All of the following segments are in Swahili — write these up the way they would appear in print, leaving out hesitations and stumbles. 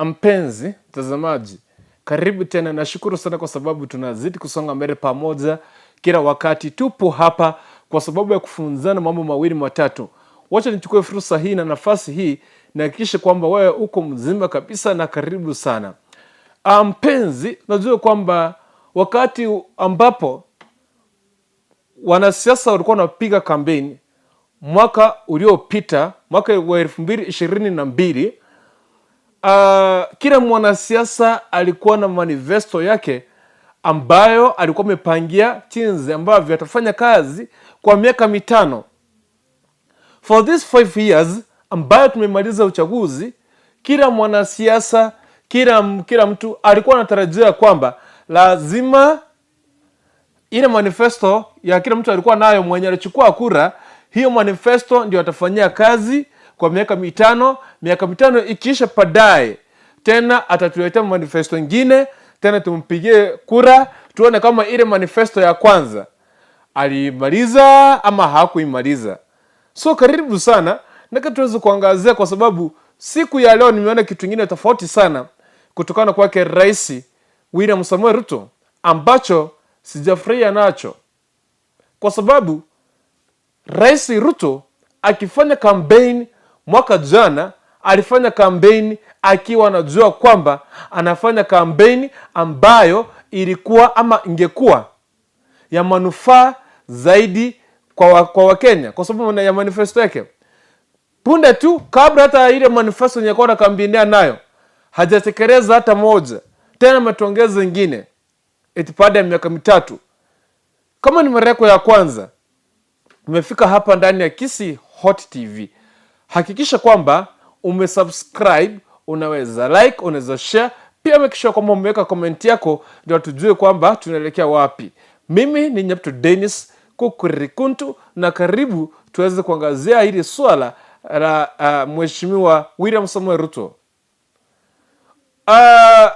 Mpenzi mtazamaji, karibu tena. Nashukuru sana kwa sababu tunazidi kusonga mbele pamoja kila wakati. Tupo hapa kwa sababu ya kufunzana mambo mawili matatu. Wacha nichukue fursa hii na nafasi hii nihakikishe kwamba wewe uko mzima kabisa na karibu sana. Mpenzi, najua kwamba wakati ambapo wanasiasa walikuwa wanapiga kampeni mwaka uliopita, mwaka wa 2022, kila mwanasiasa alikuwa na manifesto yake ambayo alikuwa amepangia jinsi ambavyo atafanya kazi kwa miaka 5. For these 5 years ambayo tumemaliza uchaguzi, kila mwanasiasa, kila mtu alikuwa anatarajia kwamba lazima ile manifesto ya kila mtu alikuwa nayo, mwenye alichukua kura, hiyo manifesto ndio atafanyia kazi kwa miaka 5. Miaka 5 ikiisha, baadaye tena atatuletea manifesto ingine tena tumpigie kura, tuone kama ile manifesto ya kwanza alimaliza ama hakuimaliza. So karibu sana naka tuweze kuangazia, kwa sababu siku ya leo nimeona kitu kingine tofauti sana kutokana kwake Rais William Samoei Ruto ambacho sijafurahia nacho, kwa sababu Rais Ruto akifanya campaign mwaka jana alifanya campaign akiwa anajua kwamba anafanya campaign ambayo ilikuwa ama ingekuwa ya manufaa zaidi kwa Wakenya kwa sababu ya manifesto yake. Punde tu kabla hata ile manifesto yenye alikuwa anakampenia nayo hajatekeleza hata moja, tena ametuongeza ingine eti baada ya miaka 3. Kama ni mara yako ya kwanza umefika hapa ndani ya Kisii Hot TV, hakikisha kwamba umesubscribe, unaweza like, unaweza share, pia make sure kwamba umeweka comment yako ndio tujue kwamba tunaelekea wapi. Mimi ni Nyapto Dennis Kukurikuntu na karibu tuweze kuangazia hili swala la Mheshimiwa William Samoei Ruto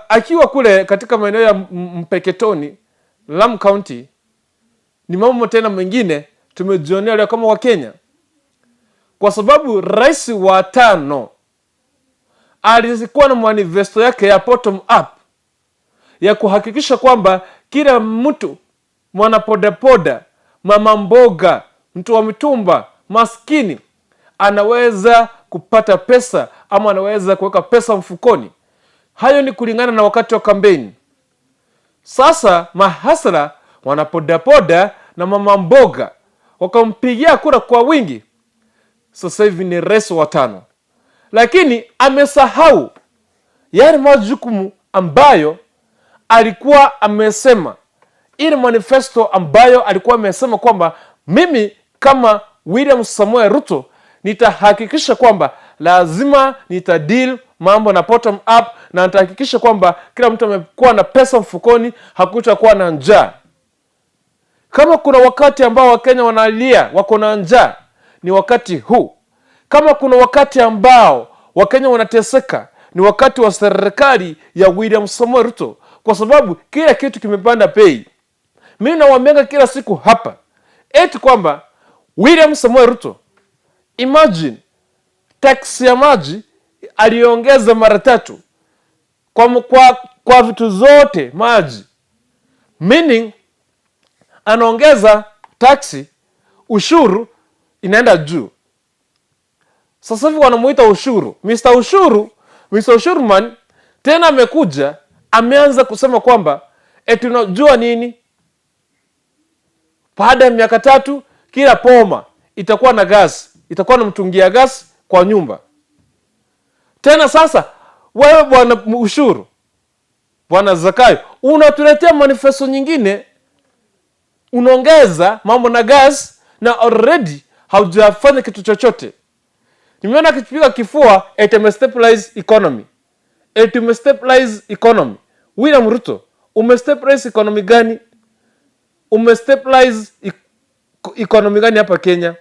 akiwa kule katika maeneo ya Mpeketoni, Lamu County. Ni mambo tena mengine tumejionea leo kama Wakenya, kwa sababu rais wa tano alikuwa na manifesto yake ya bottom up ya kuhakikisha kwamba kila mtu, mwana bodaboda, mama mboga, mtu wa mitumba, maskini anaweza kupata pesa ama anaweza kuweka pesa mfukoni. Hayo ni kulingana na wakati wa kampeni. Sasa mahasla, wanabodaboda na mama mboga wakampigia kura kwa wingi. Sasa hivi ni rais wa tano, lakini amesahau yale majukumu ambayo alikuwa amesema, ile manifesto ambayo alikuwa amesema kwamba mimi kama William Samoei Ruto nitahakikisha kwamba lazima nitadeal mambo na bottom up na nitahakikisha kwamba kila mtu amekuwa na pesa mfukoni, hakutakuwa na njaa. Kama kuna wakati ambao Wakenya wanalia wako na njaa ni wakati huu. Kama kuna wakati ambao Wakenya wanateseka ni wakati wa serikali ya William Samoei Ruto, kwa sababu kila kitu kimepanda bei. Mimi nawaambianga kila siku hapa eti kwamba William Samoei Ruto, imagine, tax ya maji aliongeza mara tatu kwa vitu zote maji, meaning anaongeza tax, ushuru inaenda juu. Sasa hivi wanamuita ushuru, Mr. Ushuru, Mr. Ushuruman tena amekuja ameanza kusema kwamba eti unajua nini, baada ya miaka 3 kila boma itakuwa na gas, itakuwa na mtungi ya gas kwa nyumba. Tena sasa wewe bwana ushuru, bwana Zakayo, unatuletea manifesto nyingine, unaongeza mambo na gas na already haujafanya kitu chochote. Nimeona akipiga kifua eti amestabilize economy, eti umestabilize economy. William Ruto, umestabilize economy gani? Umestabilize economy gani hapa Kenya,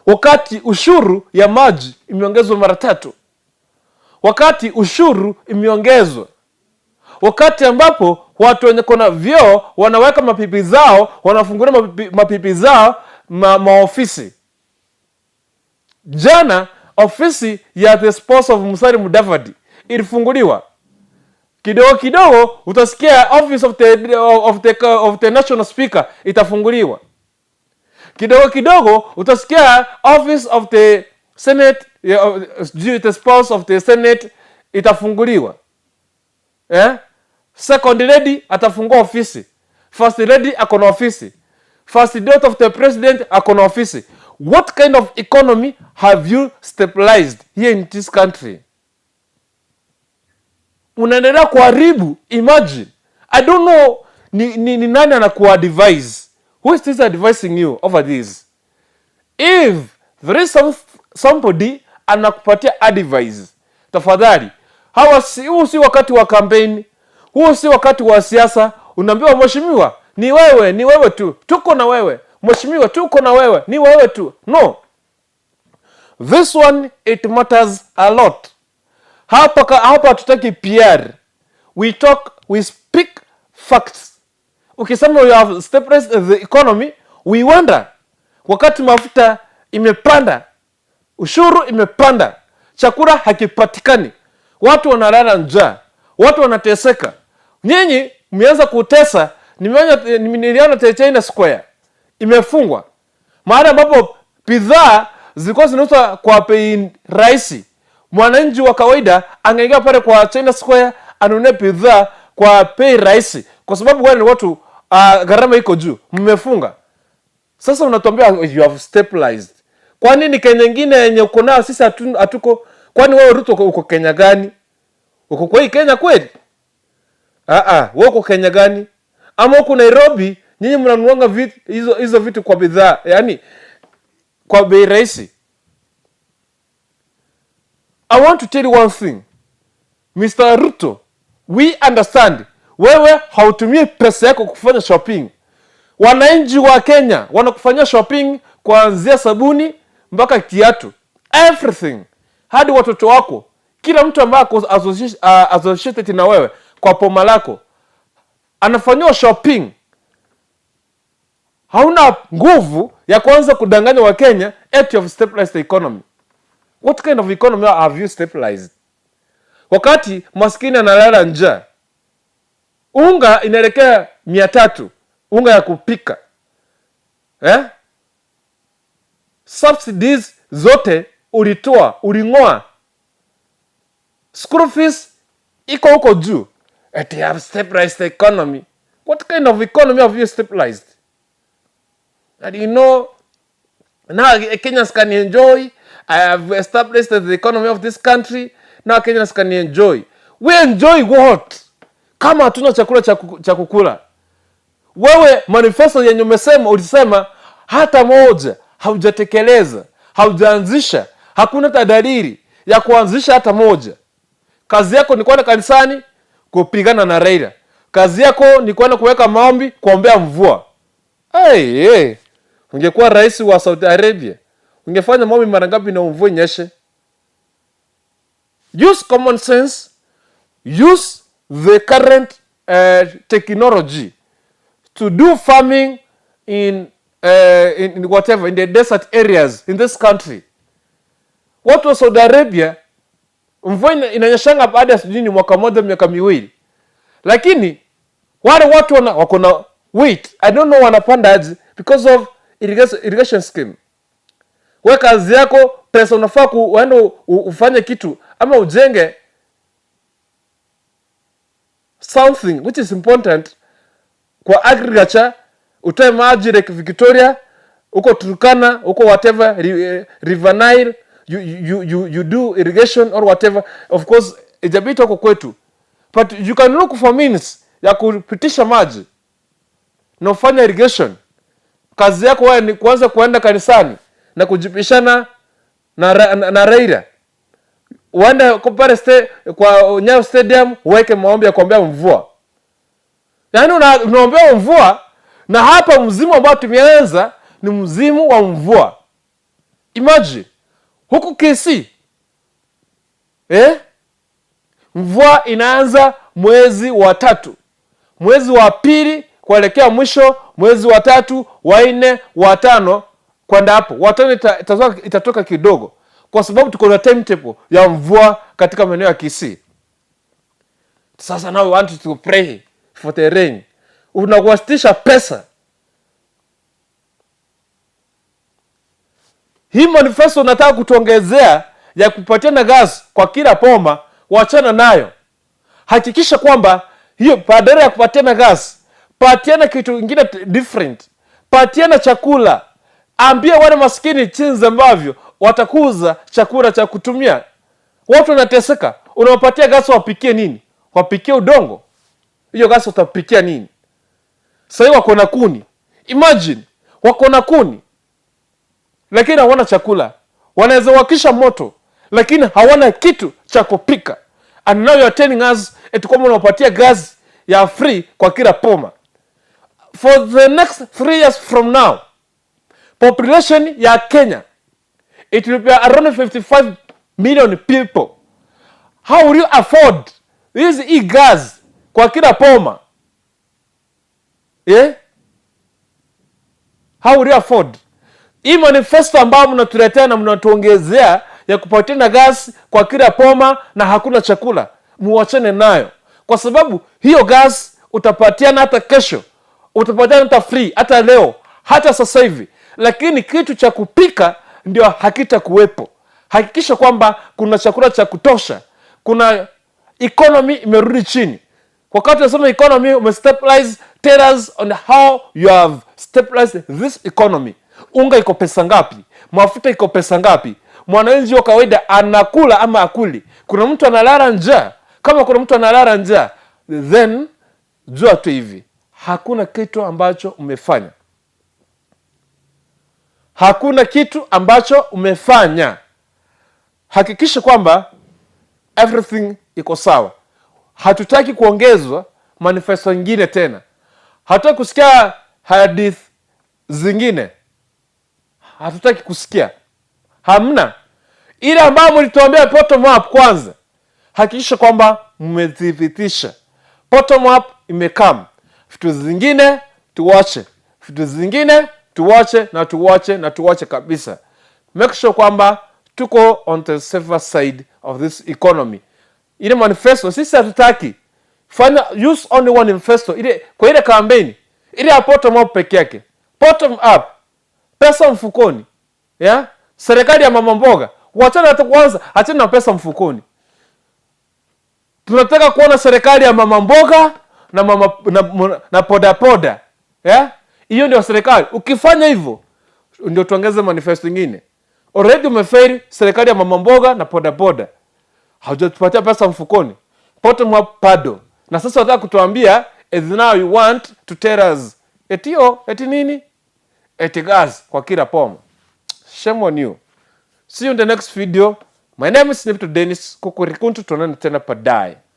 wakati ushuru ya maji imeongezwa mara tatu, wakati ushuru imeongezwa, wakati ambapo watu wenye kona vyoo wanaweka mapipi zao, wanafungulia mapipi zao maofisi. Jana ofisi ya the spouse of Musalia Mudavadi ilifunguliwa. Kidogo kidogo utasikia office of the national speaker itafunguliwa. Kidogo kidogo utasikia office of the senate, sijui the spouse of the senate itafunguliwa, eh? Second lady atafungua ofisi, first lady ako na ofisi, first daughter of the president ako na ofisi. What kind of economy have you stabilized here in this country? Unaendelea kuharibu. Imagine, I don't know ni nani anakuadvise. Who is this advising you over this? If there is somebody anakupatia advice, tafadhali, huu si wakati wa campaign, huu si wakati wa siasa. Unaambiwa, "Mheshimiwa, ni wewe, ni wewe tu, tuko na wewe. Mheshimiwa, tuko na wewe, ni wewe tu." No, this one, it matters a lot. Hapa hatutaki PR. We talk, we speak facts. Ukisema you have stabilized the economy, we wonder, wakati mafuta imepanda, ushuru imepanda, chakula hakipatikani, watu wanalala njaa, watu wanateseka. Nyinyi mmeanza kutesa. Niliona China Square imefungwa, mahali ambapo bidhaa zilikuwa zinauzwa kwa bei rahisi. Mwananchi wa kawaida angeingia pale kwa China Square anunue bidhaa kwa bei rahisi, kwa sababu wale ni watu, gharama iko juu. Mmefunga sasa, unatuambia you have stabilized. Kwa nini Kenya ingine yenye uko nayo sisi hatuko? Kwani wewe Ruto uko Kenya gani? Uko kwa hii Kenya kweli? Ah ah, wewe uko Kenya gani? Ama uko Nairobi? Nyinyi mnanunuanga vitu hizo hizo vitu kwa bidhaa, yani kwa bei rahisi. I want to tell you one thing. Mr. Ruto, we understand. Wewe hautumii pesa yako kufanya shopping. Wananchi wa Kenya wanakufanyia shopping kuanzia sabuni mpaka kiatu, everything, hadi watoto wako, kila mtu ambaye ako associated na wewe kwa boma lako anafanyiwa shopping. Hauna nguvu ya kuanza kudanganya Wakenya eti you have stabilized the economy. What kind of economy have you stabilized? Wakati maskini analala njaa, unga inaelekea 300, unga ya kupika, eh? Subsidies zote ulitoa, uling'oa. School fees iko huko juu. Eti you have stabilized the economy. What kind of economy have you stabilized? And you know, now Kenyans can enjoy. I have established the economy of this country. Now Kenyans can enjoy. We enjoy what? Kama hatuna chakula cha kukula. Wewe manifesto yenye umesema, ulisema hata moja haujatekeleza, haujaanzisha, hakuna hata dalili ya kuanzisha hata moja. Kazi yako ni kwenda kanisani kupigana na Raila. Kazi yako ni kwenda kuweka maombi, kuombea mvua. Hey, hey. Ungekuwa rais wa Saudi Arabia, ungefanya maombi mara ngapi na mvua inyeshe? Use common sense, use the current technology to do farming in whatever, in the desert areas in this country. Watu wa Saudi Arabia, mvua inanyeshanga baada ya sijui ni mwaka moja, miaka 2, lakini wale watu wako na wheat. I don't know wanapanda aje because of irrigation scheme. We kazi yako, pesa unafaa uende ufanye kitu ama ujenge something which is important kwa agriculture, utoe maji Lake Victoria huko Turkana, huko whatever, River Nile, you do irrigation or whatever. Of course ijabidi huko kwetu, but you can look for means ya kupitisha maji na ufanya irrigation. Kazi yako wewe ni kuanza kuenda kanisani na kujibishana na Raila, uende kwa pale kwa Nyayo Stadium uweke maombi ya kuombea mvua. Yaani unaombea mvua, na hapa msimu ambao tumeanza ni msimu wa mvua. Imagine huku Kisii, eh? Mvua inaanza mwezi wa tatu, mwezi wa pili kuelekea mwisho, mwezi wa tatu, wa nne, wa tano kwenda hapo. Wa tano itatoka kidogo, kwa sababu tuko na timetable ya mvua katika maeneo ya Kisii. Sasa now we want to pray for the rain. Unawastisha pesa. Hii manifesto unataka kutuongezea ya kupatia na gas kwa kila poma, wachana nayo. Hakikisha kwamba hiyo badala ya kupatiana gas, patiana kitu kingine different, patiana chakula. Ambia wale maskini chinzi ambavyo watakuza chakula cha kutumia. Watu wanateseka, unawapatia gas wapikie nini? Wapikie udongo? Hiyo gas utapikia nini? Sasa wako na kuni, imagine wako na kuni lakini hawana chakula. Wanaweza wakisha moto lakini hawana kitu cha kupika. And now you are telling us eti kwamba unawapatia gas ya free kwa kila poma. For the next 3 years from now, population ya Kenya, it will be around 55 million people. How will you afford this e-gas kwa kila poma? Yeah? How will you afford? Hii manifesto ambayo mnatuletea na mnatuongezea ya kupatiana gas kwa kila poma na hakuna chakula, muwachane nayo, kwa sababu hiyo gas utapatiana hata kesho, utapatiana hata free, hata leo, hata sasa hivi, lakini kitu cha kupika ndio hakitakuwepo. Hakikisha kwamba kuna chakula cha kutosha, kuna economy imerudi chini. Wakati unasema economy umestabilize, tell us on how you have stabilized this economy. Unga iko pesa ngapi? Mafuta iko pesa ngapi? Mwananchi wa kawaida anakula ama akuli? Kuna mtu analala njaa? Kama kuna mtu analala njaa, then jua tu hivi, hakuna kitu ambacho umefanya, hakuna kitu ambacho umefanya. Hakikisha kwamba everything iko sawa. Hatutaki kuongezwa manifesto ingine tena, hatutaki kusikia hadithi zingine, hatutaki kusikia. Hamna ile ambayo mlituambia bottom up. Kwanza hakikisha kwamba mmethibitisha bottom up imekam. Vitu zingine tuwache, vitu zingine tuwache na tuwache na tuwache kabisa. Make sure kwamba tuko on the safer side of this economy. Ile manifesto sisi hatutaki. Fanya use only one manifesto ile kwa ile kampeni ile ya bottom up peke yake, bottom up, pesa mfukoni, yeah? Serikali ya mama mboga, wachana hata kwanza, achana na pesa mfukoni. Tunataka kuona serikali ya mama mboga na mama na poda poda, yeah? Hiyo ndio serikali. Ukifanya hivyo ndio tuongeze manifesto ingine. Already umefeli serikali ya mama mboga na poda poda, haujatupatia pesa mfukoni, bottom up bado. Na sasa wataka kutuambia as now you want to tell us eti oh, eti nini, eti gas kwa kila poma. Shame on you. See you in the next video. My name is Nipto Dennis Kukurikuntu, tuonane tena baadaye.